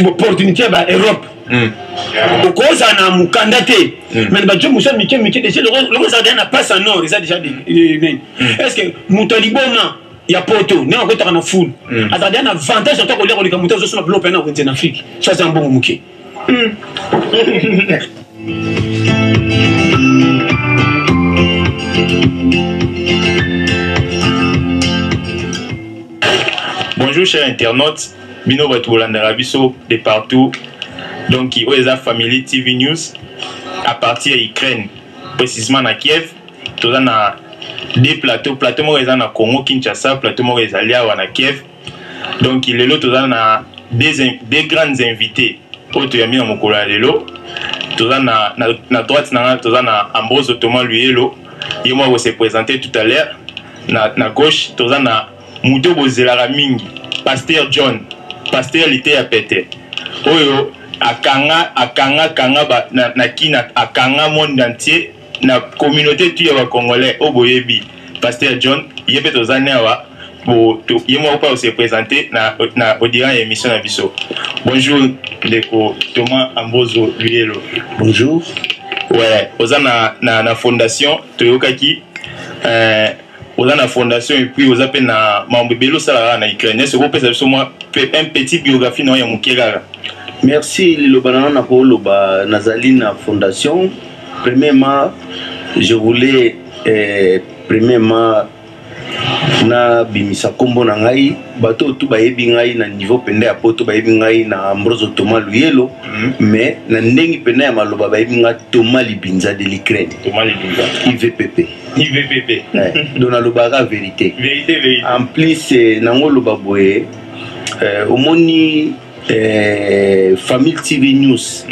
Neti opportunité ya baeurope, okozala na mokanda te, mais na bajob mosusu ya mike mike, déjà loko ezala deja na passe en or, eza déjà nini. Est ce que moto ya liboma ya poto, ndenge akotaka na foule, azala deja na avantage ata kolia koleka moto azosomba biloko pene na wenze na Afrique, so aza mbongo moke? Bonjour chers internautes, bino bato bolandaka biso de partout. Donc oyo eza Family TV News à partir ya Ukraine, précisément na Kiev. Toza na deux plateaux, plateau moko eza na Congo Kinshasa, plateau moko ezali awa na Kiev. Donc lelo toza na deux grandes invités oyo toyambi na mokolo ya lelo. Toza na droite na nga, toza na Ambrose Thomas Luyelo, ye moko se présenter tout à l'heure. Na gauche toza na moto bozelaka mingi, Pasteur John, Pasteur Liteya Pete, oyo akanga akanga kanga ba, na kina akanga monde entier na communauté tu ya bacongolais oyo boyebi Pasteur John. Ye mpe toza ne awa, ye moko mpe ose présenter na au durant ya émission na biso. Bonjour ndeko Thomas Ambozo Luyelo. Bonjour. Ouais, oza na fondation, toyokaki oza na fondation et puis oza mpe na mambo ebele osalaka na Ukraine. Est-ce okopesa biso mwa un petit biographie na yo ya moke kaka? Merci. Liloba na nga na koloba, nazali na fondation. Premièrement, je voulais premièrement nabimisa nkombo na ngai. Bato oyo tu bayebi ngai na niveau mpenza ya poto, bayebi ngai na Ambrose Thomas Luyelo, mais na ndenge mpenza ya maloba, bayebi ngai Thomas Libinza de l'Ukraine. Thomas Libinza. IVPP. IVPP. Donc nalobaka vérité. Vérité, vérité. En plus nango oloba boye, omoni Famille TV News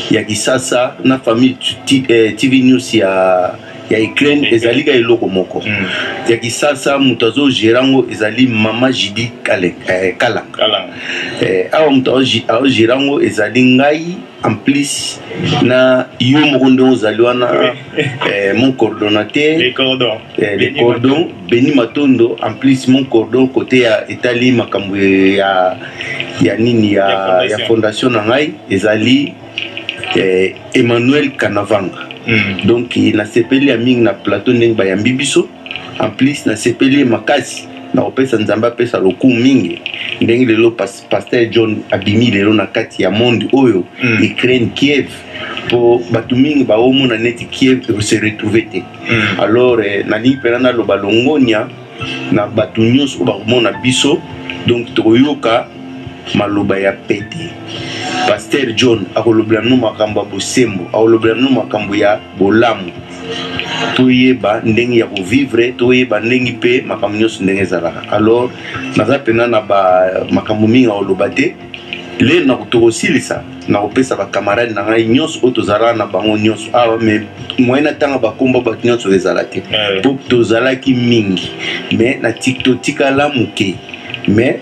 ya Kisasa na Famille TV News ya Ukraine ezali ka eloko moko. Ya Kisasa, moto azogérer yango ezali Mama Jidi Kalanga. Kalanga. Awa moto azogérer yango ezali ngai, en plus na yo moko ndenge ozali wana, mon coordonnateur. Les cordons. Les cordons Beni Matondo. En plus mon cordon côté ya etali makambo ya nini ya fondation na ngai ezali Emmanuel Kanavanga. Donc nasepeli ya mingi na plateau ndenge bayambi biso. En plus nasepeli makasi na kopesa Nzambe apesa lokumu mingi ndenge lelo Pasteur John abimi lelo na kati ya monde oyo, Ukraine, Kiev, mpo bato mingi baomona neti Kiev se retrouve te. Alors nalingi mpena naloba longonia na bato nyonso oyo bakomona biso. Donc tokoyoka maloba ya pete. Pasteur John akolobela bino makambo ya bosembo, akolobela bino makambo ya bolamu, toyeba ndenge ya kovivre, toyeba ndenge mpe makambo nyonso ndenge ezalaka. Alors naza mpena na makambo mingi akoloba te. Lelo tokosilisa na kopesa bacamarade na ngai nyonso oyo tozalaka na bango nyonso awa, mais moyen natanga bakombo bato nyonso ezala te, mpo tozalaki mingi, mais totikala moke. Mais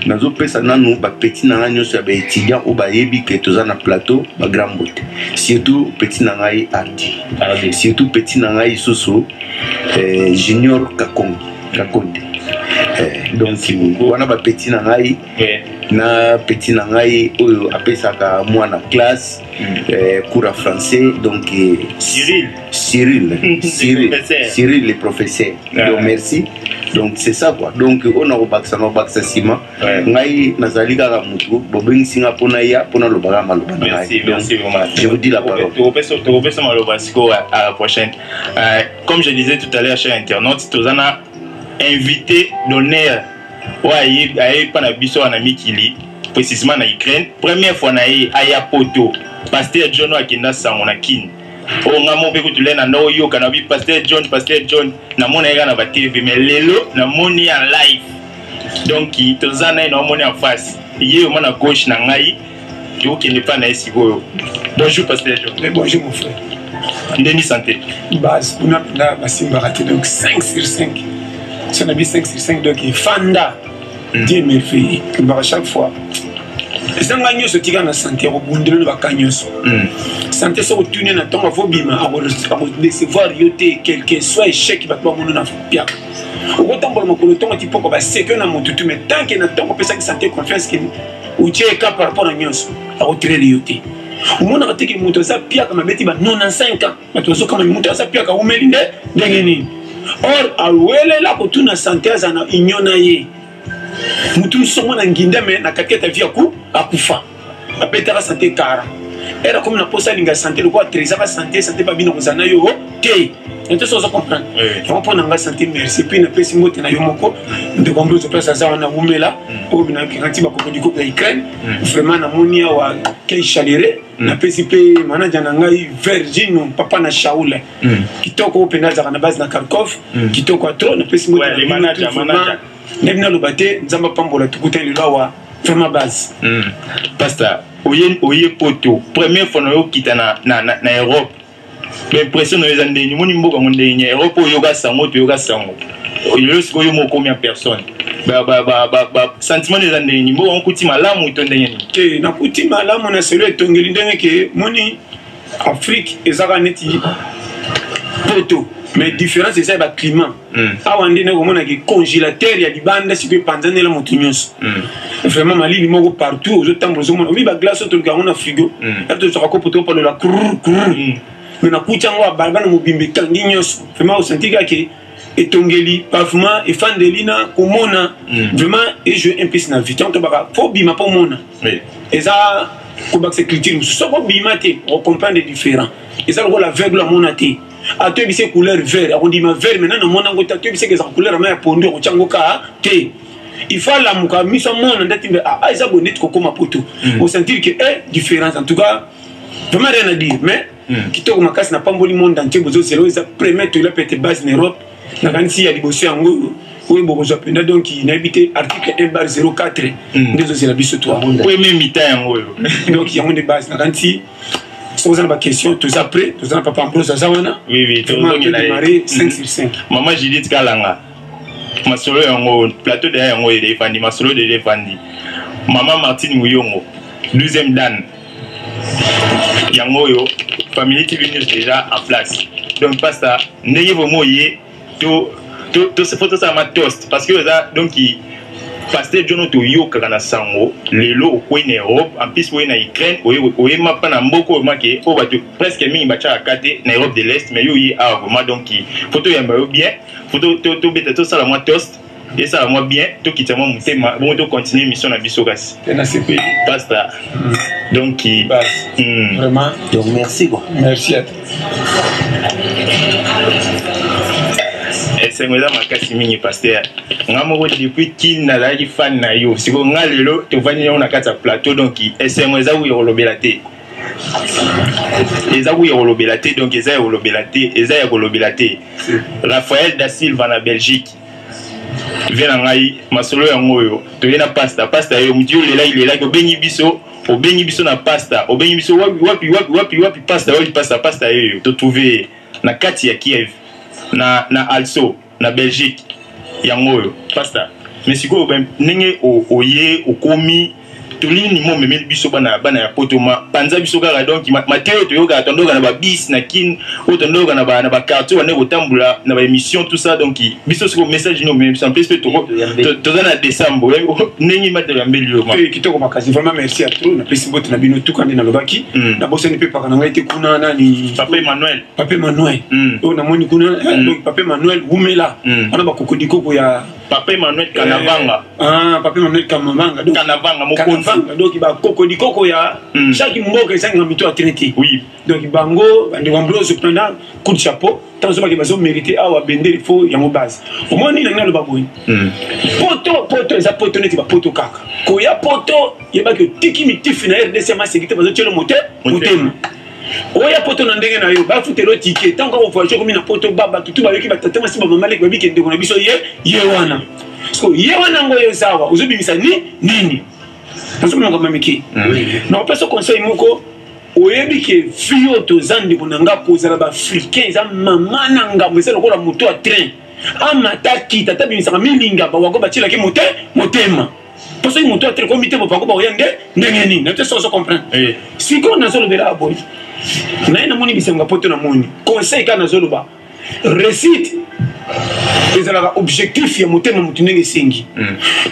nazopesa nanu bapetits na ngai nyonso ya baétudiant oyo bayebi ke toza na plateau, bagrand mbote, surtout petit na ngai Ardi, surtout petit na ngai lisusu Junior Kakonde Kakonde. Donc wana bapetits na ngai na petit na ngai oyo apesaka mwana classe, cours ya français, donc Cyril. Cyril, Cyril, Cyril le professeur. Donc merci. Donc c'est ça quoi. Donc oyo nakobakisa nsima, ngai nazali kaka motu bobengisi nga mpona ya mpona lobaka maloba na ngai. Je vous dis la parole. Tokopesa maloba sikoyo à la prochaine. Comme je disais tout à l'heure, cher internaute, toza na invité d'honneur oyo aye mpa na biso wana mikili, précisément na Ukraine. Première fois na ye aya poto. Pasteur John oyo akenda sango na Kini, oyo nga mo mpe kutu le na nda oyoka na bi Pasteur John, Pasteur John, namona ye kaka na batv, mais lelo namoni en live. Donc toza na ye, na omoni en face ye oma na gauche na ngai, tokokende mpa na ye sikoyo. Bonjour Pasteur John. Mais bonjour mon frère. Ndeni santé? Base kuna mpenza basimbaka te. Donc 5 sur 5, so na bi 5 sur 5, donc efanda. Dieu merveilleux, tolobaka chaque fois, ezanga nyonso tika na santé, akobundela na baka nyonso. Santé, soki otuni na ntongo avobima, akodecevoir yo te, quelque soit échec bato bamona na piaka. Okotambola mokolo ntongo ti poko, baseke na motu tu, mais tant que na ntongo opesaki santé confiance ke otie eka par rapport na nyonso, akotireli yo te. Omonaka te ke moto aza piaka mabeti ba 95 ans, bato bazokama, moto aza piaka umeli nde ndenge nini? Or awelela kotuna santé, aza na union na ye. Motu nsongo na nginda me na katikati ya vie aku akufa, abetaka santé kara ere akomi na posa alinga santé lokola trésaka santé, santé babina kozala na yo te. Nte so oza comprendre yango. Mpo na ngai santé, merci. Puis napesi mbote na yo moko, ndeko Ambrose, place aza wana, wumela. Oyo binakeka ti bakokodikoko ya Ukraine, vraiment namoni awa quel chaleureux. Napesi mpe manager na ngai Vergino, papa na Shaul, kitoko oyo mpenza azalaka na base na Kharkov, kitoko ya trop. Napesi mbote na ndebi, naloba te Nzambe apambola. Tukutani lelo awa, vraiment base. Pasteur, oye, oye poto première fois na yo okita na Europe, baimpression na yo eza ndenge omoni mboka yango, ndenge ya Europe? Oyoka sango, toyoka sango, lelo sikoyo yo moko okomi en personne, sentiment eza ndenge nini? Mboka yango kuti malamu to ndenge nini? Te, nakuti malamu na selo etongeli ndenge ke moni Afrique ezaka neti poto, mais différence eza ya baclimat. Awa nde nakomonaki congélateur ya libanda sikoyo epanzanela moto nyonso. Vraiment malili moko partout ozotambola, ozomona obi baglace oyo toluka yango na frigo, ya tozwaka kopo topalola krr krr, mais nakuti yango balabala mobimba ekangi nyonso. Vraiment osanti kaka etongeli, pavement, efandeli na komona. Vraiment ejoue un plus na vie ntango tobaka fo bima mpo mona eza kobakisa culture mosusu. Soki obima te, ocomprendre différent. Eza lokola aveugle amona te, atoyebisi couleur vert, akondima vert. Maintenant namona yango te, atoyebisi ezaka couleur ya mai ya pondu, akotya yango ka te. Il faut alamuka miso, amona ndeti mbe ah, eza boye neti kokóma poto, osentir que eh, différence. En tout cas vraiment rien à dire, mais kitoko makasi. Napamboli monde entier bozozela oyo eza premier toyela pete base na Europe. Nakanisi ya liboso yango oyo bokozwa mpenza. Donc nayebi te, article 1 barre 04 nde ezozela biso to. Premier mita yango oyo. Donc yango nde base. Nakanisi soki oza na baquestion, toza prêt, toza na papa Ambrose aza wana. Oui, démarrer 5 sur 5. Mama Judith Kalanga, masolo yango, plateau deya yango efandi, masolo deja efandi. Mama Martine Muyongo, 12e dan yango oyo, Family TV News déjà en place. Donc pasteur, ndenge vraiment oye to to faut tosala ma toast parce que eza donc pasteur John toyokaka na sango, lelo okwei na Europe, en plus oye na Ukraine, oyema mpa na mboka oyo make oyo bato presque mingi batiaka ka te na Europe de l'Est, mais yo oye awa. Vraiment donc faut toyamba yo bien, faut tobeta, tosala mwa toast, esala mwa bien, tokita mwa motema bongo, tocontinue émission na biso. Kasi pasteur, donc Vraiment. Donc merci quoi. Merci à toi. Esengo eza makasi mingi, pasteur. Nga moko depuis kini nazalaki fan na yo, sikoyo nga lelo tovandi yango na kati ya plateau, donc esengo eza kuya kolobela te, eza kuya kolobela te, donc eza ya kolobela te, eza ya kolobela te. Raphaël da Silva na Belgique, vie na ngai, masolo yango oyo toye na pasta. Pasta, yo mutu yo olelaki lelaki, obengi biso, obengi biso na pasta, obengi biso wapi wapi wapi wapi wapi pasta, wapi pasta? Pasta oyo totrouve na kati ya Kiev, na also na Belgique, yango oyo pasta. Mais sikoyo ndenge oye okomi, tolingi mo omemeli biso bana bana ya poto, ma panza biso kaka. Donc mateyo oyo toyokaka, tondoka na babis na Kine, oyo tondoka na baquartier bande kotambola na baémission, tout ça. Donc biso sikoyo message nini omemeli biso? En plus mpe toza na décembre, ndenge matelo ya mbeli yo. Kitoko makasi, vraiment merci à trop. Napesi mbote na bino tuka nde nalobaki, nabosani mpe paka na ngai te kuna, nani? Papa Emmanuel. Papa Emmanuel oyo namoni kuna. Donc papa Emmanuel, wumela wana, bakokodikoko ya Papa Emmanuel Kanavanga. Ah, papa Emmanuel Kanavanga. Kanavanga mokonzi. Donc bakokodikoko ya chaque mboka ezangaka mito ya traité. Donc bango bandeko Ambrose mpena coup de chapeau. Ntango ozobaki bazomérite awa bendele, fo yango base. Omoni nangi naloba boye, poto poto eza poto neti bapoto kaka koya poto, yebaki otiki mitifi na RDC ya maseki te, bazotielo motema. Oya poto na ndenge na yo, bafutela otike. Ntango kaka ovoyage, okomi na poto, ba bato tu bayoki, batata masi, bamama leki babiki ndeko na biso ye ye wana. So ye wana ngo oyo eza awa, ozobimisa ni nini? Nazomona makambo mike. Nakopesa conseil moko. Oyebi ke vie oyo toza, ndeko na nga, kozala baafricain eza mama na ngambo, eza lokola moto ya train amata kita, ata bimisaka milinga, bawako batielaki motema. Mpo soki moto ya train komi te, bopako bakoya nde ndenge nini na te? Soki ozo comprendre sikoyo, nazolobela boye naye, namoni bisengo poto, namoni conseil kaka nazoloba réussite. Ezalaka objectif ya motema motu ndenge esengi.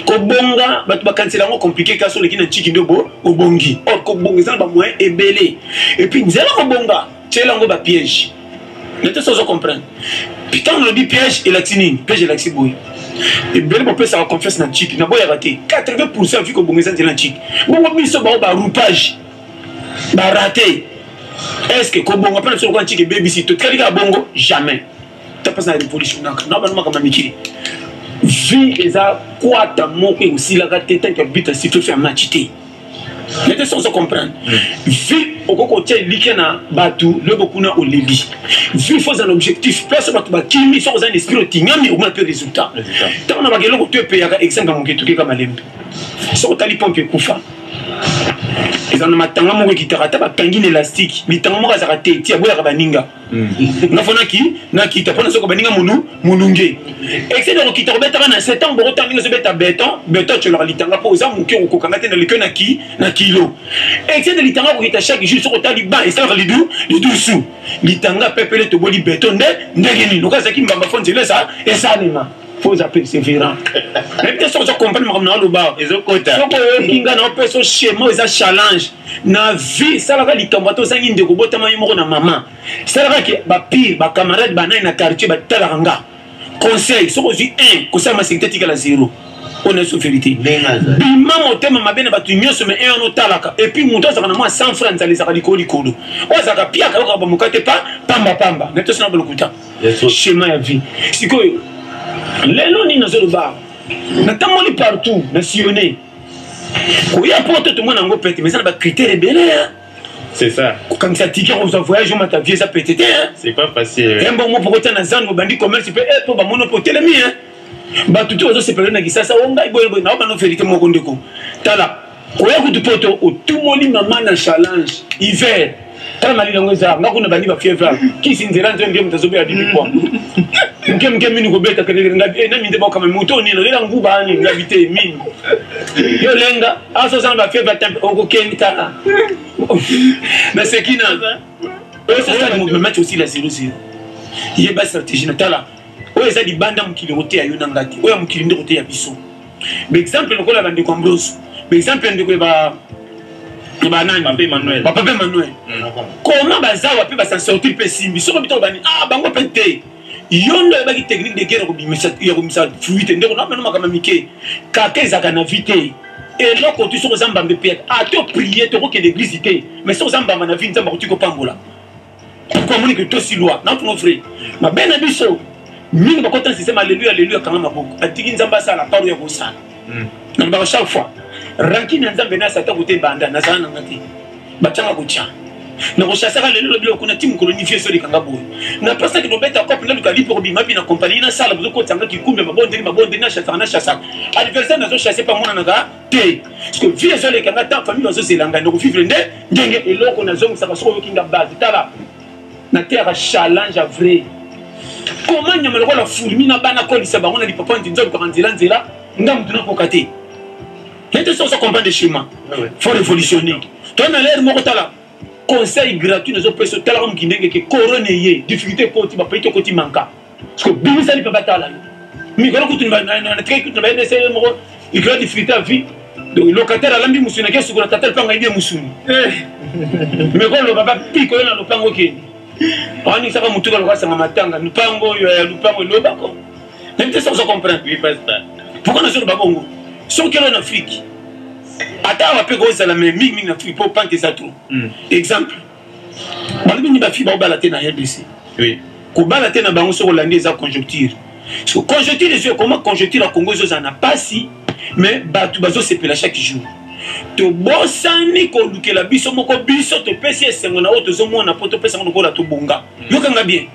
Kobonga, bato bakanisela yango compliqué, kasi oleki na ntiki nde obongi. Or kobonga eza na bamoyen ebele, et puis nzela kobonga, tiela yango bapiège nete so ozo comprendre. Puis ntango nalobi piège, elakisi nini? Piège elakisi boye: ebele bopesaka confiance na ntiki, naboyaka te, 80 % ya vie kobonga eza nzela ntiki. Bongo biso bao baroupage barate, est ce que kobonga mpe na biso lokola ntiki ebebisi, totikali kaka bongo? Jamais. Tapasi na révolutionaka na bano makambo ya mikili. Vie eza kwata moko ekosilaka te tant que bita siffle ya match te. Nete soki ozo comprendre, vie okoki kotia elikya na bato, lobo kuna oleli. Vie faut ozala na objectif. Place bato bakimi, soki oza na esprit otingami, omona mpe résultat. Ntango na baka eloko to epeyaka, exemple ya moke, tokeka malembe. Soki otali pompe ekufa, eza na matanga moko ekitaka, ata bakangi na élastique, litanga moko azalaka te ti aboyaka baninga. Nga fo naki nakita mpona soki baninga molu molunge excès de kokita kobetaka na se. Ntango bokota ndenge ozobeta béton, béton atyolaka litanga mpo oza moke, okokanga te na likio na ki na kilo. Excès de litanga kokita chaque jour, soki otali ban esalaka lidu lidusu litanga pepele toboli béton nde ndenge nini lokola ezalaki mbamba, fo nzela eza esalema, fo oza persévérant. Nayebi te soki oza comprendre makambo na oloba. Ezokota. Soki oyoki nga na opesa schéma, eza challenge na vie. Esalaka likambo ata ozangi ndeko, botama yo moko na mama, esalaka ke bapire bacamarade banani na quartier batalaka nga conseil. Soki ozwi 1, kosala masekite, tikala 0 oyo na so vérité. Ndenge azali. Bima motema mabe na bato nyonso, mais un wana otalaka. Et puis moto azalaka na mwa 100 franc, nzala ezalaka likolo likolo, oyo azalaka piaka, yokaka bamoka te pa pamba pamba na tosina balokuta. Schéma ya vie sikoyo lelo nini nazoloba? Natamboli partout na sillonne koya mpo to tomona yango pete, mais eza na bacritère ebele, hein. C'est ça. Kokangisa ticket, kozwa voyage, omata vie, eza pete te, hein. C'est pas facile. Ye mbongo mpo kotia na zando, obandi commerce mpe mpo bamoni mpo otelemi, hein. Bato te bazosepela na kisasa o ngai boye boye. Naobana vérité moko, ndeko, tala koya kutu mpo to otumoli mama na challenge hiver. Tala malili yango eza nga kuna, bandi bafièvre, kisi nzela nzela nde moto azobela bibi kwa moke moke mini kobeta kelekele ngabi nami nde bakama moto nini olela nguba ani ngabi te mini yo lenga aso oza na bafièvre tempe okokende. Tala naseki na osasali mobima match osila 0-0. Yeba stratégie na tala oyo eza libanda mokili koteya yo na nga te, oyo ya mokili nde koteya biso. Baexemple lokola bandeko Ambrose, baexemple ya ndeko ya ya banani. Papa Emmanuel. Bapapa Emmanuel, comment bazawa mpe basan sortir mpe esimbi. Soki bito bani bango mpe te, yo nde oyebaki technique de guerre ya kobimisa fruit te. Ndeko, nameno makambo ya mike kaka ezalaka na vie te. Eloko tu soki oza mbamba mpe ate oprier, tokokende église te, mais soki oza mbamba na vie, Nzambe akoki kopambola. Pourquoi omoni ke tosi loi naotunga vrai mabe na biso mingi bakota système alleluya alleluya, kanga maboko, atiki Nzambe asala paro ya kosala. Nalobaka chaque fois, rancune ya Nzambe na Satan kote ebanda nazala nanga te, batianga kotya nakochasaka lelo lobi kuna ti mokolo ni vie ezolekanga boye. Napasaki kobeta cope, naluka lipo kobima mpi na kompani nasala, bozokotanga kikumbe mabondeli mabondeli, nachasaka nachasaka adversaire, nazochasse mpa monanaka te, parce que vie ezolekanga, tant famille bazozela ngai, nakovivre nde ndenge eloko nazongisaka. Soki oyoki nga base, tala nateyaka challenge ya vrai. Comment nyama lokola fourmi na bana kolisa bango na lipapa nzinza, olukaka nzela nzela, nga mutu nakoka te. Nete soki ozo comprendre schéma, faut révolutionner to na lere moko. Tala conseil gratuit nazopesa: otalaka moki ndenge ke corona eye, difficulté ekoti, bapays tokoti manka, parce que bimisali mpe batala yo mikolo kutu natikaki kutu na bayebesa ye moko likolo ya difficulté ya vie. Donc locataire alambi mosuni, ake sukola tata lopango, ayebi ye mosuni, mais koloba bapiko yo na lopango, okende awanisaka motuka lokola sanga matanga lupango oyo ya lupango elobako. Nayebi te soki ozo comprendre. Oui, pasteur. Pourquoi nazoloba bongo? Soki elo na Afrique, ata awa mpe kozala, mais mingimingi na Afrique mpo pante eza trop. Exemple, balobi nini? Bafille baobala te na RDC. Kobala te na bango, soki olandi, eza conjoncture. So conjoncture ezo ekoma conjoncture ya Congo ezozala na pasi, mais bato bazosepela chaque jour. Tobosani kolukela biso moko, biso topesi esengo na oyo tozomona mpo topesa yango lokola tobonga. Yokanga bien,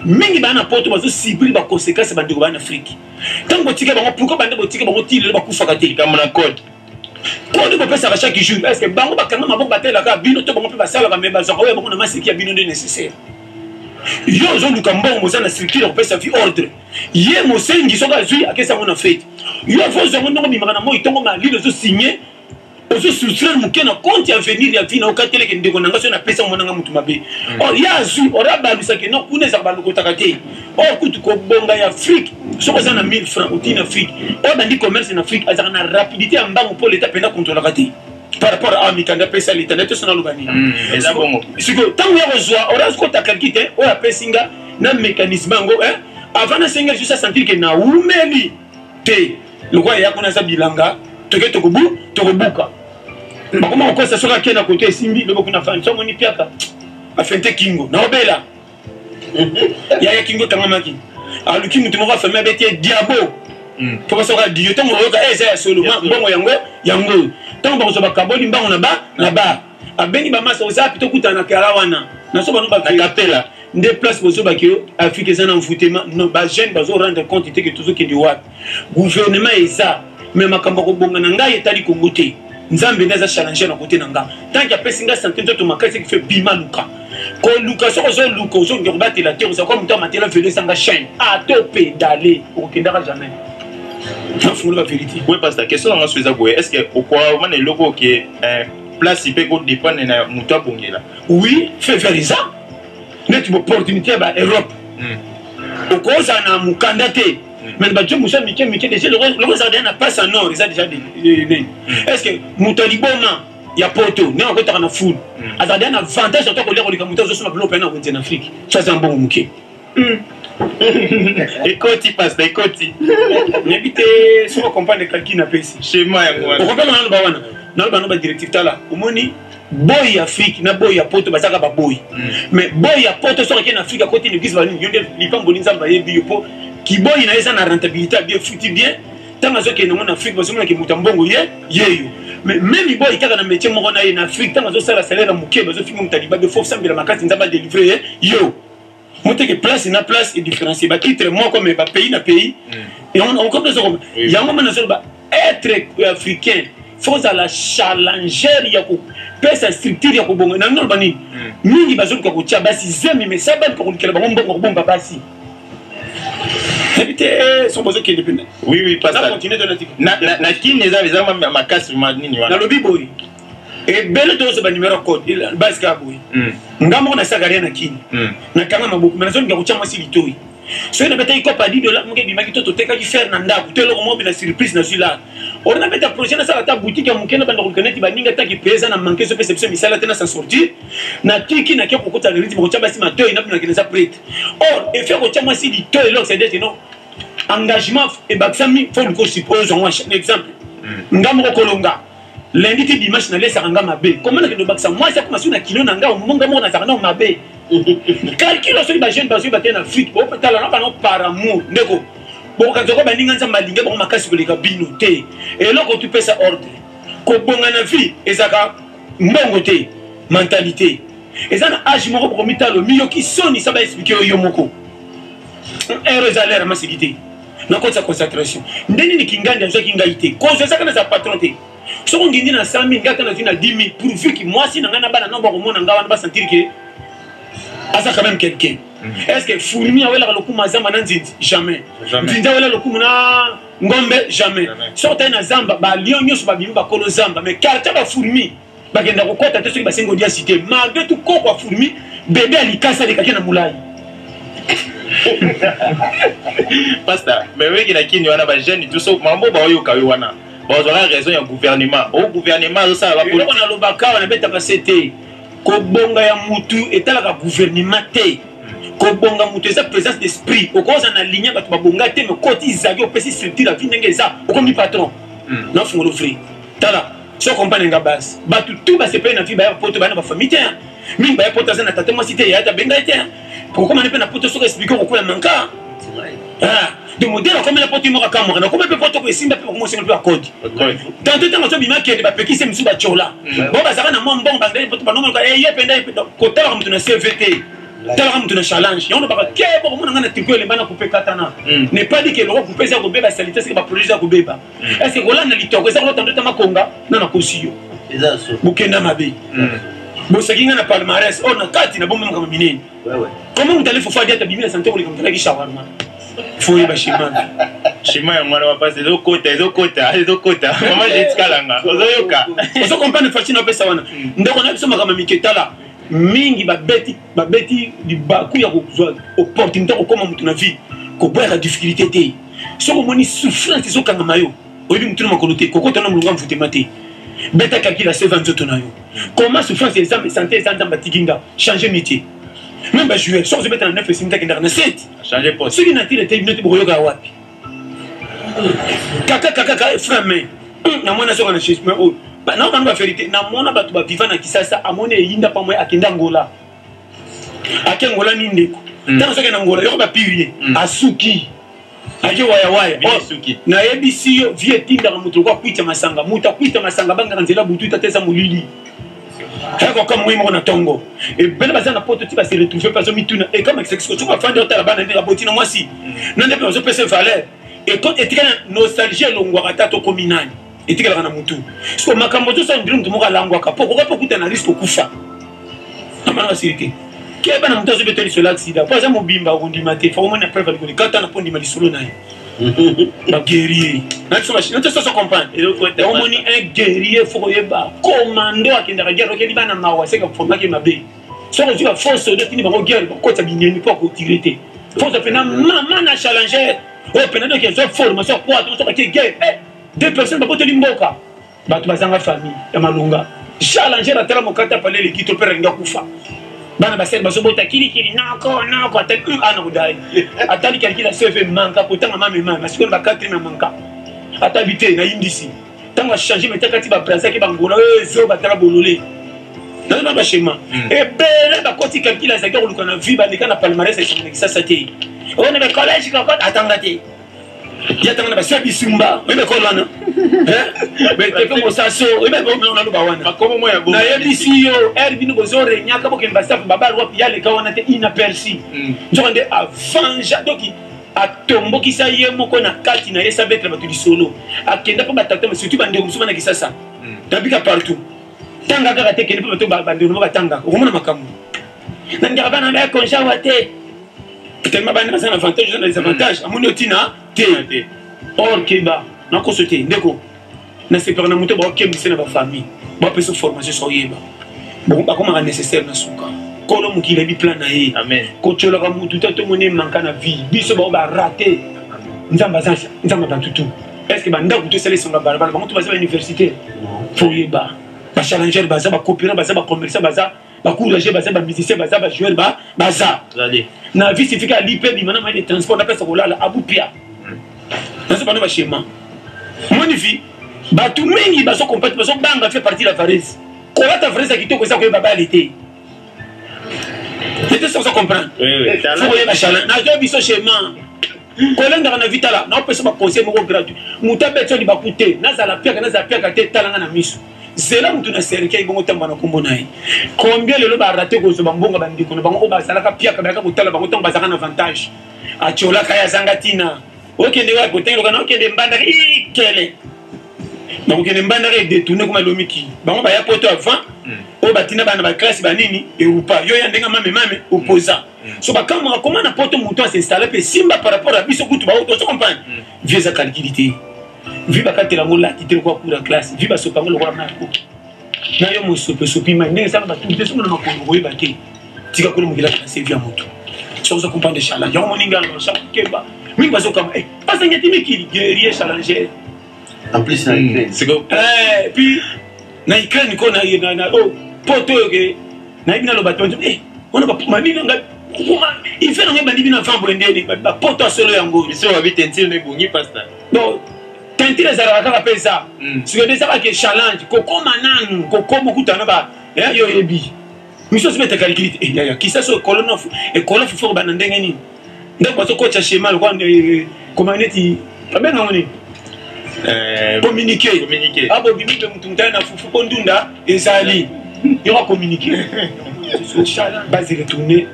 mingi baa na poto bazosibri baconséquence. Bandeko baa na Afrique, ntango botika bango, pourquoi bande botika bango ti lelo bakufaka te? Likambo na code. Kode bopesaka chaque jour, est ce que bango bakanga maboko batelaka bino to bango mpe basalaka? Mais bazwaka oyo bango na maseki ya bino nde nécessaire. Yo ozoluka mbongo, oza na structure ya kopesa vie ordre. Ye mosengi, soki azwi, akesi yango na fete. Yo fo ozwa yango ndenge obimaka na moi ntongo malili, ozosigne. Ozo soustraire moke na compte ya venir ya vie na okateleke ndeko na nga soki napesa mwana nga motu mabe. Or ye azwi or abalusaki no kuna ezalaka balokotaka te. Or kutu kobonga ya Afrique, soki oza na 1000 francs otii na Afrique, oyo abandi commerce na Afrique azalaka na rapidité ya mbangu mpo leta mpenza kontrolaka te par rapport a mikanda apesa leta nde toso naloba nini. Eza bongo. Sikoyo ntango ya kozwa or azokota calcul te oyo apesi nga na mécanisme yango avant nasenga lisusu asentir ke naumeli te lokola eya kuna eza bilanga toke tokobu tokobuka bakoma kokosa soki ake na kote esimbi lobo kuna fani so omoni piaka afente kingo naobela yaya kingo ekangamaki aluki moto moko afami abeti ye diabo mpo basoka diyo ntango oyoka eza ya solo mbongo yango yango oyo ntango bakozwa bakaboli mbango na ba na ba abengi bamasa oza pito okutana na kala wana naso bano bakapela nde place bozobaki yo Afrique eza na mvutema non bajeune bazo rendre compte te ke tozokende wapi. Gouvernement eza mais makambo ya kobonga na ngai etali Kongo te. Nzambe nde aza challenger na kote na nga tant que apesi nga sante nzoto makasi ekife bima luka koluka soki ozoluka ozongi kobatela te ozala kwa moto amatela velo ezanga chaîne ato pedale okokendaka jamais. Nafungola ba vérité. Oui pasteur, question na nga so eza boye, est ce que okoka mana eloko oke place mpe kodépendre na moto abongela? Oui, fait faire eza neti opportunité ya ba Europe. Okozala na mokanda te mais bajo mosusu ya mike mike déjà loko ezala deja na passe en or eza déjà nini. Est ce que moto ya liboma ya poto ndenge akotaka na foule azala deja na avantage ata kolia koleka moto azosomba biloko mpe na wenze na Afrique so aza mbongo moke? Ekoti pasteur, ekoti. Nayebi te soki okomprendre calcul napesi. Schéma yango wana. Okomprendre naloba wana, naloba no badirective. Tala, omoni boy ya Afrique na boy ya poto bazalaka baboy, mais boy ya poto soki ake na Afrique akoti na église banini yo nde lipamboli Nzambe ayebi yo mpo kiboyi na ye eza na rentabilité ya bien futi bien. Ntango azokende yango na Afrique bazomonaki moto ya mbongo ye yeyo, mais même boy kaka na métier moko na ye na Afrique, ntango azosala salaire ya moke bazofinga moto ya libabe. Fo sambela makasi Nzambe adelivre ye yo moteke place na place edifférencier batitre moko mais bapays na pays yango mona nazoloba être africain faut ozala challenger ya kopesa structure ya kobonga na naloba nini. Mingi bazoluka kotia basi zemi mais sa baluka kolukela bango mbongo kobomba basi nayebi te so bozokende pene. Oui, pasteur. Continue to natika. Na kini eza makasi ma nini wana. Nalobi boye, ebele tozosa banumero ya code base kaka boye. Nga moko nasalaka rien na kini, nakanga maboko me nazolinga kotia mwasi litoi. Soki nabetaki kopa 10 $ moko ebimaki to totekaki fer na ndako to eloko moko na surprise nazwi la ori nabeta projet nasala ata boutique ya moke na banda koluka neti baninga taki pe eza na manke ezopesa biso misala te na s'en sortir. Natiki nake kokota na rythme kotia basi matoi nabinakende eza prêtre. Or effet kotia mwasi litoi eloko, c'est-à-dire que non engagement ebakisami fo luka ozwa ngo exemple. Nga moko kolonga lundi ti dimanche nalesaka nga mabe koma nakende obakisa mwasi akoma soki na kilo na nga omonga moko nazalaka nao mabe calcul. Soki bajeune bazwi bate na Afrique bopetala na bango par amour ndeko bokokanisa ko baninga Nzambe alingi bango makasi koleka bino te. Eloko tupesa ordre kobonga na vie ezalaka mbongo te, mentalité eza na age moko bokomitalo miyoki soni sa baexplike yo yo moko ere eza lere masiki te nakotisa concentration nde nini kingandi azwaki ngai te kozwa ezaka naza patron te. Soki ongindi na 100 000 ngai ata nazwi na 10 000 pourvu ki mwasi na ngai na bana nao bakomona ngai wana basentir ke aza quand même quelqu'un. Est ce que fourmi awelaka lokumu azamba na nzinzi? Jamais. Nzinzi awela lokumu na ngombe? Jamais. Soki otali na zamba balion nyonso babimi bakolo zamba, mais quartier bafourmi bakenda kokɔta te soki basengi audience te. Malgré tout koko ya fourmi bebe ya likasi alekaki na molai. Pasteur, mais oyeki na kini wana bajeune tout so mambo baoyoka yo wana bazwaka raison ya gouvernement o gouvernement azosala. Eloko nalobaka awa nabetaka se te, kobonga ya mutu etalaka gouvernement te. Kobonga mutu eza présence d'esprit. Okozala na ligne bato babonga te mais koti ezali opesi structure ya vie ndenge eza okomi patron. Nafungolo vrai tala so comprendre nga base bato tu basepeli na vie baya poto baya na bafamille te mingi baya poto aza na tata mwasi te yaya te abenga ye te kokoma mpe na poto soki explike okokwela manka de modèle akomela poto moko akamwaka nakoma mpe poto koesimba mpe bakomosenga mpe bakodi tanto ntango azobima akende bapekisi mosusu batyola bo bazalaka na mwa mbongo bandai poto banomoka ye mpenza kotalaka moto na CV te, talaka moto na challenge yango nobaka ke bokomona ngai na triko elemba na coupe katana ne pas dit ke eloko coupe eza kobeba salite seke baproduit eza kobeba. Est ce que kolanda litoko eza kolota ndota makonga na nakosi yo bokenda mabe bosaki ngai na palmarès oyo na kati na bombe makambo minene comment moto ale fufu adiata bimi na sante koleka moto alaki shawarma fo oyeba shemana. Schéma yango wana bapasi ezokota, ezokota, ezokota. Mama jetikalanga ozoyoka. Ozo comprendre facile napesa wana. Ndeko na biso, makambo mike, tala mingi babeti, babeti libaku ya kozwa opportunité kokóma motu na vie. Koboyaka difficulté te. Soki omoni souffrance ezokangama yo, oyebi motu na makolo te, kokota na molongo ya mvutema te. Beta calcul ya seva nzoto na yo. Comment souffrance eza, santé eza, Nzambe atiki nga. Change métier. Même bajoueur, soki ozobeta na 9, esimbi akendaka na 7. Change poste. Soki na tire te, bino te bokoyoka wapi? Kaka kaka kaka frein main namona soka na chez oyo naokanga bavérité. Namona bato baviva na Kisasa, amoni eyinda pamwe, akende Angola, ake Angola ni ndeko. Ntango soki na Angola yoko bapiri ye, asuki, ake wayawaya. Nayebisi yo, vie etindaka moto lokola akwita masanga. Moto akwita masanga abangaka nzela butu tata eza molili, ayaka moi moko na ntongo. Ebele baza na poto ti base retrouve mpe azomituna ekamakisaki. Soki bafandi, otala bana ndenge aboti na mwasi na nde mpe bazopesa valeur, etikala nostalgie, elongwaka. Ata tokomi nani, etikalaka na mutu. Siko makambo ozosala ndiri mutu moko alangwaka mpo okoka mpe okuta na risque okufa. Namana basili te. Keba na moto azobeta lisolo ya accident mpo aza mobimba, okondima te. Fo omoni na preuve alikoli kata na mpo ndima lisolo na ye. Baguerrier nato soso comprendre. Omoni un guerrier, fo koyeba commando akendaka guerre, okeli bana mawa seka formaki mabe. Soki ozwi baforce oyo otindi bango guerre, bakotisa binemi mpo akotire te. Force mpena mama na challenger oyo mpena, donc ezwa formation ya poids. Soki ake guerre, deux personnes baboteli mboka, bato bazanga famille ya malonga. Challenger atala mokata pale eleki to mpe alingi akufa. Bana basali bazobota kilikili, noko noko, atali ana kodai, atali calcul ya CV, manka kotanga mamema masikoyo ba 4 na manka, atabi te nayindisi. Ntango achange mete kati babrazaki bangola oyo ezo batala bolole nazo baschéma ebele bakoti calcul azalaki koluka na vie. Baleka na palmarès esango na Kisasa te. Oyo na bacollège kokota atanga te, ye atanga na basia bisumba. Oyebi ekolo wana tepe mosaso, oyebi naloba wana. Nayebisi yo, ere bino bozorenyaka bokende bastaff babal wapi, yaleka wana te, inaperçu. Nzoka nde avanja, donc atombokisa ye moko na kati na ye, sabetela bato lisolo. Akenda mpo batata, surtout bandeko mosusu bana Kisasa, nabika partout. Tanga kaka te, kende mpo bato bandeko mo batangaka, okomona makambo. Nandaka bana bakonge awa te, tellement bana baza na avantage, oza na désavantage. Amoni otina te. Or keba, nakoso te ndeko, nasepaka na moto baokembisa na bafamille, bapesa formation. So oyeba bon, bakomaka nécessaire na suka. Kolo mokili ayebi plan na ye. Kotiolaka motu te, tomoni emanka na vie biso bao barate. Nzambe aza Nzambe bato tu. Est ce que bandako tosala esonga balabala, bango to baza bauniversité? Fo oyeba bachallenger baza, bacoopérant baza, bacommerçant baza, bacourage baza, bamusicien baza, bajoueur baza. Na vie sifika ali mpe bima na moyen de transport, napesa kolala abupia nazo bano baschéma. Moni vie, bato mingi bazokompate, bazobanga fait partie la varese. Kolata varese ya kitoko eza koyeba bale te. Ete soki ozo comprendre, fo koyeba challenge. Nazo biso schéma kolendaka na vie. Tala, naopesa baconseil moko gratuit. Moto abeti yo libaku te, nazala piaka, nazala piaka te, talanga na miso, zela motu na cercueil bongo ntango na nkombo na ye. Combien lelo barate kozwa bambongo, bandeko na bango oyo bazalaka piaka bayaka kotala bango ntango bazalaka na avantage, atiolaka ye, azanga ntina. Okende wapi? Otengeloka na okende Mbandaka ikele, bakokende Mbandaka edetourne koma elomiki bango baya poto avant. Oyo batinda bana baklasse banini erupa yo ya ndenge mame mame oposa. So bakamwaka koma na poto, moto asinstalle mpe simba par rapport ya biso kutu bao. Tozo comprendre, vie eza calcul te. Vie bakatela yango laki te lokola cours ya classe. Vie basopa yango lokola mai ya koki na yo mosope esopi mai ndenge esala bato te. Soki na makolo koyeba te, tika kolo mokili atrase vie ya moto. Soki ozo comprendre challenge yango, moninga keba mingi bazokama bazangi ti mikili guerrier challenger. En plus na Ukraine. Puis na Ukraine ko na oh, poto oyo ke nayebi naloba to wana mabi nanga ife nanga ebandi bino avant boye ndeni bapoto ya solo yango. Biso babi tentire no ebongi, pasteur. Bon, tentire ezalaka kaka mpe eza sikoyo nde ezalaka ke challenge kokoma nanu kokoma okutana ba yo oyebi miso osi betaka likili te. Yaya Kisasa ekolo nofu ekolo fufu kobanda ndenge nini? Ndako bazokotya schéma lokola koma neti babengango nini? Communiqué. Abobimi mpe mutu mutali na fufu mpo ndunda ezali yoka communiqué base retourné.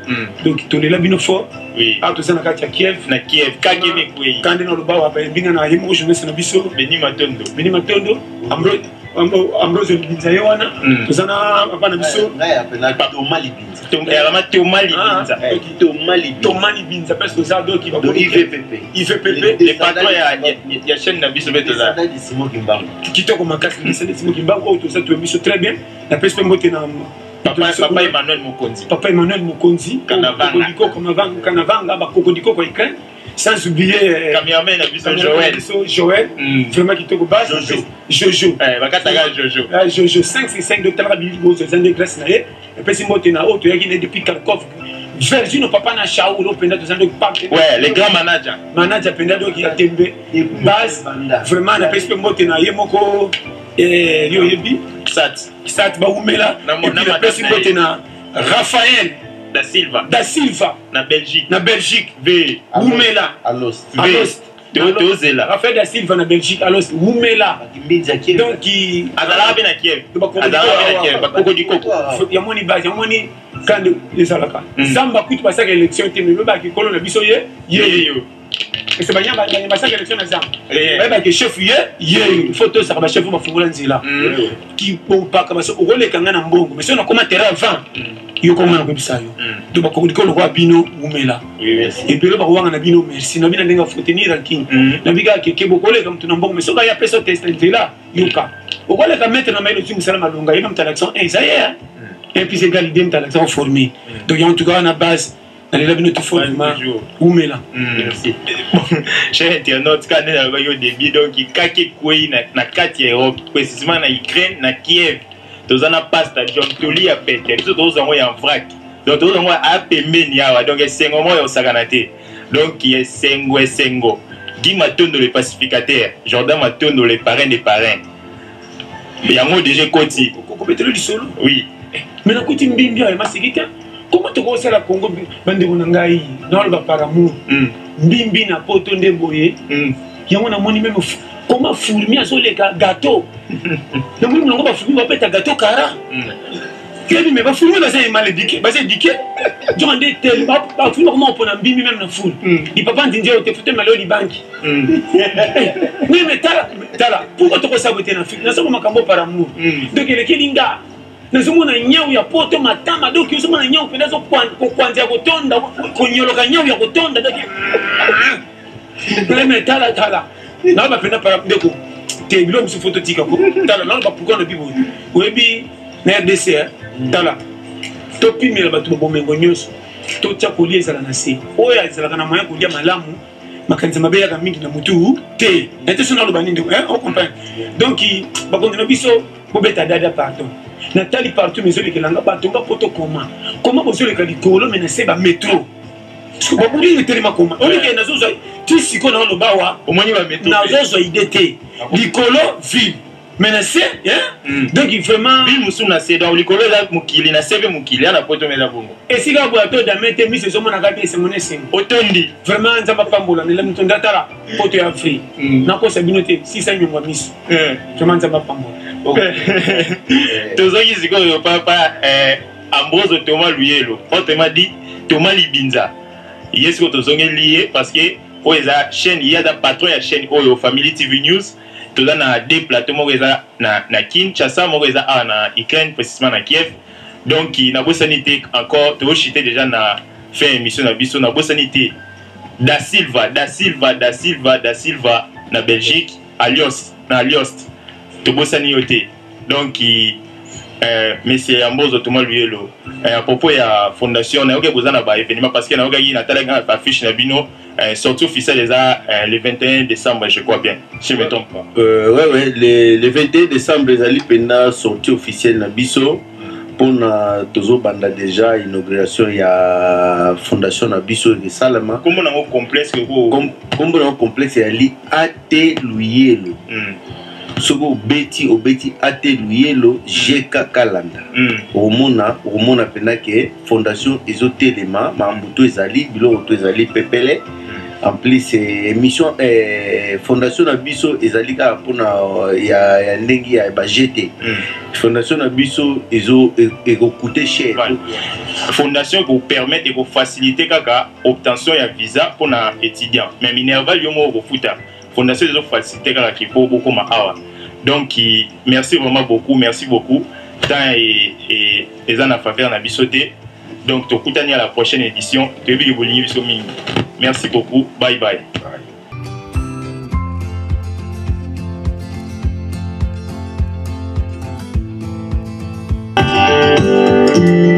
Donc tolela bino fort. Awa toza na kati ya Kiev. Na Kiev kake mekwei. Kande na loba wa bayembinga na ye moko journaliste na biso. Beni Matondo. Beni Matondo, Ambrose Libinza ye wana. Toza na papa na biso. Thomas Libinza. Alama Thomas Libinza. Ah, Thomas Libinza. Thomas Libinza parce que ça donc il va IVPP. IVPP. Le patron ya ya chaîne na biso beto la. Simon Kimbangu. Kitoko makasi descendant Simon Kimbangu oyo toza toyebi biso très bien. Napesi mpe mbote na Papa, Papa Emmanuel Mokonzi. Papa Emmanuel Mokonzi. Kanavanga. Kanavanga, bakokodikoko Ukraine. Sans oublier cameraman na biso Joël. Joël. Vraiment kitoko base. Jojo. Jojo. Eh, bakataka Jojo. Ah, Jojo 5 c'est 5 docteur Rabili Bozo eza nde grâce na ye. Epesi mbote na oyo toyaki ne depuis Kharkov. Virgin papa na Shaul openda toza nde parc. Ouais, le grand manager. Manager penda donc ya tembe. Base vraiment napesi mpe mbote na ye moko eh yo yebi. Sat. Sat baumela. Napesi mbote na Raphaël Da Silva. Da Silva. Na Belgique. Na Belgique. V. Wumela. Alost. Alost. Tozela. Raphaël Da Silva na Belgique. Alost. Wumela. Donc, azalaka mpe na Kiev. Azalaka mpe na Kiev. Bakoko koko. Yamoni base, yamoni kande ezalaka. Zamba kutu basaka élection te mais baki kolo na biso ye ye yo. Ese banyama basaka élection na zamba. Bayebaki chef ye ye il faut tosaka ba chef bafungola nzela. Kipompaka baso okoleka nga na mbongo mais soki nakoma terrain avant yo konga na koyebisa yo. Donc bakoki lokola bino wumela. Ebele bakowanga na bino merci na bino ndenge afotenir ranking. Na bika keke bokoleka mutu na mbongo mais soki aya pesa test nzela yoka. Okoleka maître na mayele ozwi mosala malonga ye na moto alakisa 1 eza ye. Et puis c'est égal idée moto alakisa formé. Donc en tout cas na base nalela bino tout vraiment wumela. Merci. Cher internaute, quand on a au début donc kake ekwei na kati ya Europe, précisément na Ukraine, na Kiev. Toza na pasta John Toli ya pete. Biso toza ngo ya vrac. Donc toza ngo a pembeni awa. Donc esengo moyo osakana te. Donc esengo esengo. Guy Matondo le pacificateur, Jordan Matondo le parrain des parrains. Yango déjà koti. Kokobetelo lisolo. Oui. Mais nakuti mbimbi ayo masiki te. Comment tokosala Congo bandeko na ngai naloba par amour. Mbimbi na poto nde boye. Yango namoni même comment fourmi azoleka gâteau. Namoni molongo bafourmi bapeta gâteau kara. Kebi mais bafourmi baza mal éduqué, baza éduqué. Donc nde tel bafourmi bakoma kopona mbimbi même na foule. Di papa ndinzi oyo te fute malo libanki. Oui mais tala tala pourquoi tokosala boye te na Afrique? Nazomona makambo par amour. Donc elekeli nga. Nazomona nyau ya poto matama donc ozomona nyau mpenza kokwanza ya kotonda konyoloka nyau ya kotonda donc mais tala tala naloba mpenza para ndeko te biloko mosusu fo totika ko tala naloba pourquoi lobi boye oyebi na RDC tala topimela bato babomengo nyonso totia kolia ezala na se oyo ezalaka na moyen kolia malamu makanisi mabe eyaka mingi na mutu te na te so naloba nini ndeko ocomprendre donc bakonzi na biso bobeta dada pardon natali partout mais ezolekela nga bato nga poto koma koma bozoleka likolo mais na se ba métro babuli etelema koma olike nazozwa ti sikoyo naoloba wa nazozwa idée te likolo ville mais na se donc vraiment ville mosusu na se donc likolo eza mokili na se mpe mokili ya na poto eza bongo esika boya to dame te miso ezomonaka te esengo na esengo otondi vraiment nzambe apambola nela moto ndatala poto ya free nakosa bino te sisa nyongo ya miso vraiment nzambe apambola. Tozwaki sikoyo papa Ambrose Thomas Luyelo, autrement dit Thomas Libinza. Ye sikoyo tozongeli ye parce que oyo eza chaîne, ye aza patron ya chaîne oyo Family TV News. Toza na deux plateaux, moko eza na Kinshasa, moko eza awa na Ukraine, précisément na Kiev. Donc nabosani te encore tozochite déjà na fin émission na biso, nabosani te Da Silva, Da Silva, Da Silva, Da Silva na Belgique, Alios, na Aliost. Tobosani yo te. Donc monsieur Ambozo Thomas Luyelo, à propos ya fondation nayoki boza na ba événement parce que nayokaki natalaki na ba fiche na bino, sortie officielle eza le 21 décembre, je crois bien, si je me trompe pas. Ouais, le 21 décembre ezali mpenza sortie officielle na biso mpona tozobanda déjà inauguration ya fondation na biso esalama. Kombo nango complexe ko Kombo nango complexe ezali AT Luyelo. Soki obeti AT Luyelo GK Kalanda, okomona mpenza ke fondation ezotelema, makambo to ezali biloko to ezali pepele. En plus émission fondation na biso ezali kaka mpona ya ndenge ya ba GT. Fondation na biso ezo ekocoûter cher. Fondation ekopermettre, ekofaciliter kaka obtention ya visa mpona étudiant, mais minerval yo moko okofuta. Fondation ezofaciliter kaka ke po bokoma awa. Donc merci vraiment beaucoup, merci beaucoup. Temps eza na faveur na biso te. Donc tokutani à la prochaine édition. Toyebi ke bolingi biso mingi. Merci beaucoup. Bye bye, bye.